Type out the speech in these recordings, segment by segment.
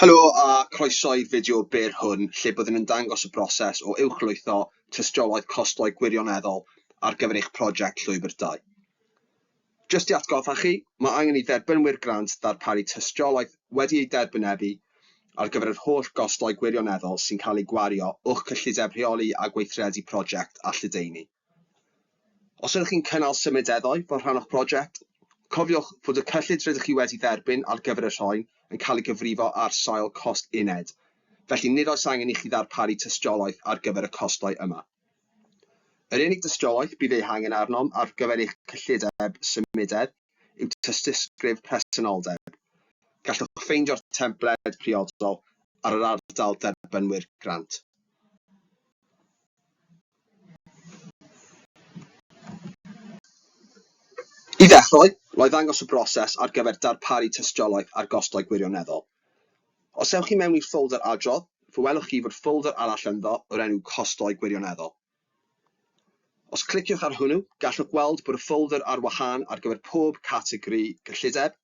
Helo a croeso i'r fideo byr hwn lle byddwn yn dangos y broses o uwchlwytho tystiolaeth costau gwirioneddol ar gyfer eich prosiect Llwybr 2. Jyst i atgoffa chi, mae angen i dderbynwyr grant ddarparu tystiolaeth wedi ei derbynebu ar gyfer yr holl gostau gwirioneddol sy'n cael eu gwario o'ch cyllideb rheoli a gweithredu prosiect a lledaenu. Os ydych chi'n cynnal symudeddau fel rhan o'ch prosiect, cofiwch fod y cyllid rydych chi wedi dderbyn ar gyfer y rhain yn cael ei gyfrifo ar sail cost uned, felly nid oes angen i chi ddarparu tystiolaeth ar gyfer y costau yma. Yr unig dystiolaeth bydd ei hangen arnom ar gyfer eich cyllideb symudedd yw tystysgrif presenoldeb. Gallwch ffeindio'r templed priodol ar yr ardal derbynwyr grant. I ddechrau, wna i ddangos y broses ar gyfer darparu tystiolaeth ar gostau gwirioneddol. Os ewch i mewn i'r ffolder adrodd, fe welwch chi fod ffolder arall ynddo o'r enw Costau Gwirioneddol. Os cliciwch ar hwnnw, gallwch weld bod y ffolder ar wahân ar gyfer pob categori gyllideb,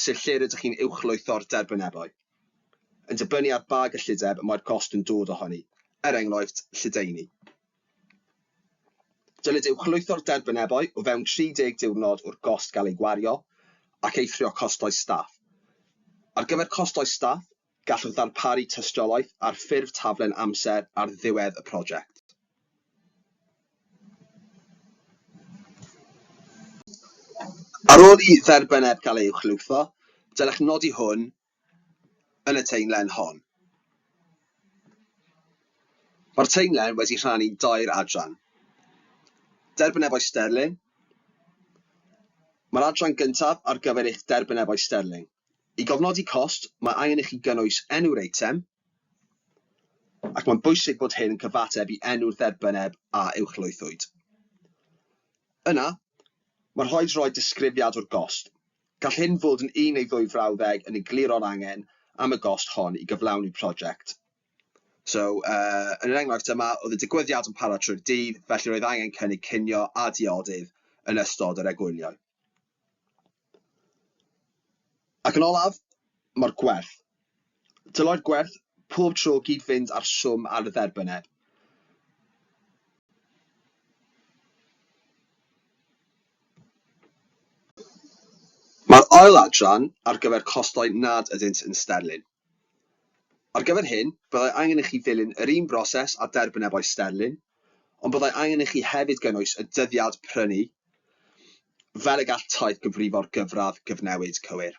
sef lle rydych chi'n uwchlwytho'r derbynebau, yn dibynnu ar ba gyllideb y mae'r gost yn dod ohoni, er enghraifft, lledaenu. Dylid uwchlwytho'r derbynebau o fewn 30 diwrnod o'r gost gael ei gwario, ac eithrio costau staff. Ar gyfer costau staff, gallwch ddarparu tystiolaeth ar ffurf taflen amser ar ddiwedd y prosiect. Ar ôl i dderbynneb gael ei uwchlwytho, dylech nodi hwn yn y taenlen hon. Mae'r taenlen wedi rhannu'n dair adran. Derbynebau sterling. Mae'r adran gyntaf ar gyfer eich derbynebau sterling. I gofnodi cost, mae angen i chi gynnwys enw'r eitem, ac mae'n bwysig bod hyn yn cyfateb i enw'r dderbynneb a uwchlwythwyd. Yna, mae'n rhaid rhoi disgrifiad o'r gost. Gall hyn fod yn un neu ddwy frawddeg yn egluro'r angen am y gost hon i gyflawni prosiect. So, uh, yn yr enghraifft yma, oedd y digwyddiad yn para trwy'r dydd, felly roedd angen cynnig cinio a diodydd yn ystod yr egwyliau. Ac yn olaf, mae'r gwerth. Dylai'r gwerth pob tro gyd-fynd â'r swm ar y dderbynneb. Mae'r ail adran ar gyfer costau nad ydynt yn sterlin. Ar gyfer hyn, byddai angen i chi ddilyn yr un broses â derbynebau sterlin, ond byddai angen i chi hefyd gynnwys y dyddiad prynu fel y gall taith gyfrifo'r gyfradd gyfnewid cywir.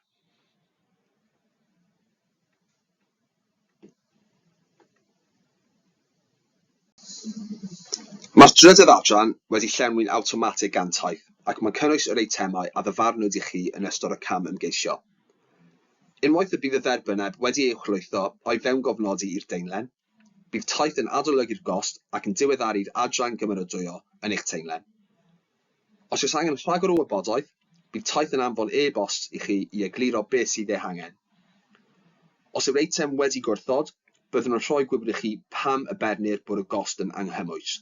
Mae'r drydedd adran wedi llenwi'n awtomatig gan Taith ac mae'n cynnwys yr eitemau a ddyfarnwyd i chi yn ystod y cam ymgeisio. Unwaith y bydd y dderbynneb wedi ei uwchlwytho a'i fewngofnodi i'r daenlen, bydd Taith yn adolygu'r gost ac yn diweddaru'r adran gymeradwyo yn eich taenlen. Os oes angen rhagor o wybodaeth, bydd Taith yn anfon e-bost i chi i egluro beth sydd ei hangen. Os yw'r eitem wedi gwrthod, byddwn yn rhoi gwybod i chi pam y bernir bod y gost yn anghymwys.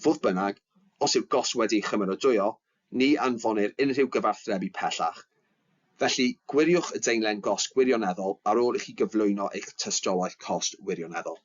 Fodd bynnag, os yw'r gost wedi ei chymeradwyo, ni anfonir unrhyw gyfathrebu pellach. Felly, gwiriwch y daenlen gost gwirioneddol ar ôl i chi gyflwyno eich tystiolaeth cost wirioneddol.